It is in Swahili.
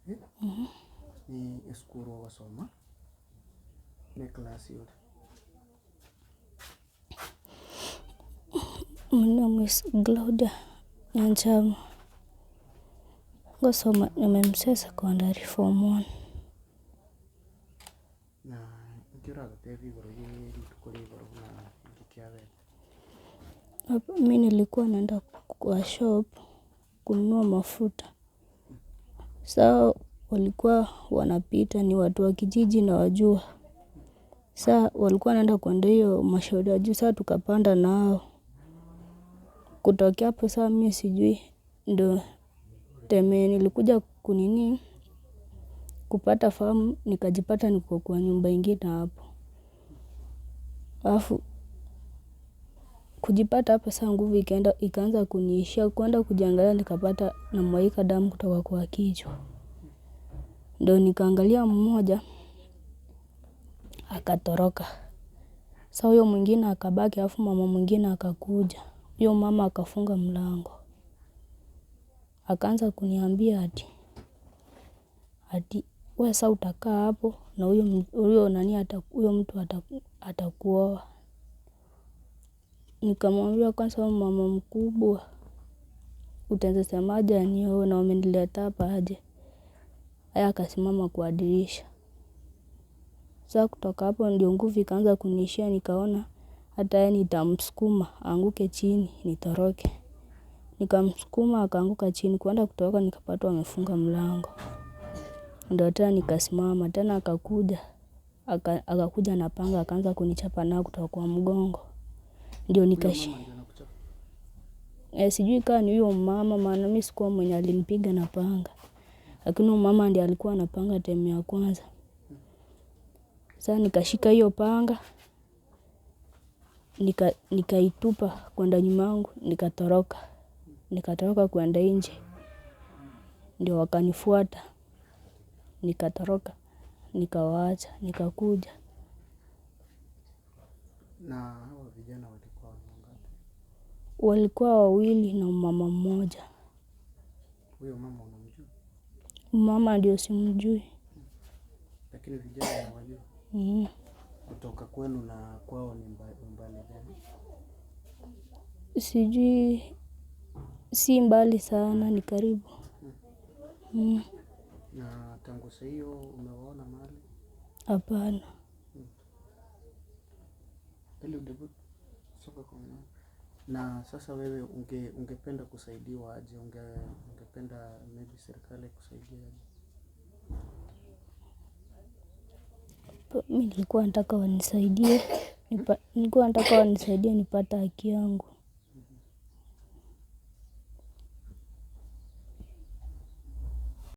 Eh? Ni esukuru ogosoma ne class ore? My name is Claudia Nyanchama, ngosoma MMC Secondary form one. Na inki oragotebie igoro ye rituko ria igoro buna inki kiabete? Mi nilikuwa naenda kwa shop kununua mafuta. Saa walikuwa wanapita ni watu wa kijiji nawajua. Saa walikuwa wanaenda kuendea hiyo mashauri ya juu, saa tukapanda nao. Kutokea hapo saa mi sijui ndo time nilikuja kunini kupata fahamu nikajipata niko kwa nyumba ingine hapo. Alafu kujipata hapo saa nguvu ikaenda ikaanza kuniishia kuenda kujiangalia nikapata namwagika damu kutoka kwa kichwa. Ndo nikaangalia mmoja akatoroka. Sa huyo mwingine akabaki alafu mama mwingine akakuja. Huyo mama akafunga mlango. Akaanza kuniambia ati we sa utakaa hapo na huyo nani huyo mtu atakuoa. Nikamwambia kwanza wewe mama mkubwa utaeza semaje anioe na umenileta hapa aje. Haya akasimama kwa dirisha. Sa kutoka hapo ndio nguvu ikaanza kuniishia nikaona hata yeye nitamsukuma aanguke chini nitoroke. Nikamsukuma akaanguka chini kuenda kutoroka nikapatwa amefunga mlango. Ndio tena nikasimama tena akakuja akakuja na panga akaanza kunichapa nayo kutoka kwa mgongo. Ndio Huyo nikashi. mama ndio anakuchapa? Sijui kaa ni huyo mama maana mi sikuwa mwenye alinipiga na panga. Lakini huyo mama ndiye alikuwa na panga time ya kwanza. Sa nikashika hiyo panga nikaitupa kwenda nyuma yangu nikatoroka. Nikatoroka kwenda nje. Ndio wakanifuata. Nikatoroka. Nikawaacha. Nikakuja. Na hawa vijana walikuwa wangapi? Walikuwa wawili na mama mmoja. Huyo mama unamjua? Mama ndio simjui. Lakini vijana unawajua? Kutoka kwenu na kwao ni umbali gani? Sijui, si mbali sana, ni karibu. Na tangu saa hiyo umewaona mahali? Hapana. Na sasa wewe ungependa kusaidiwa aje? Ungependa maybe serikali kusaidia aje? Mi nilikuwa nataka wanisaidie, nilikuwa nataka wanisaidie nipate haki yangu.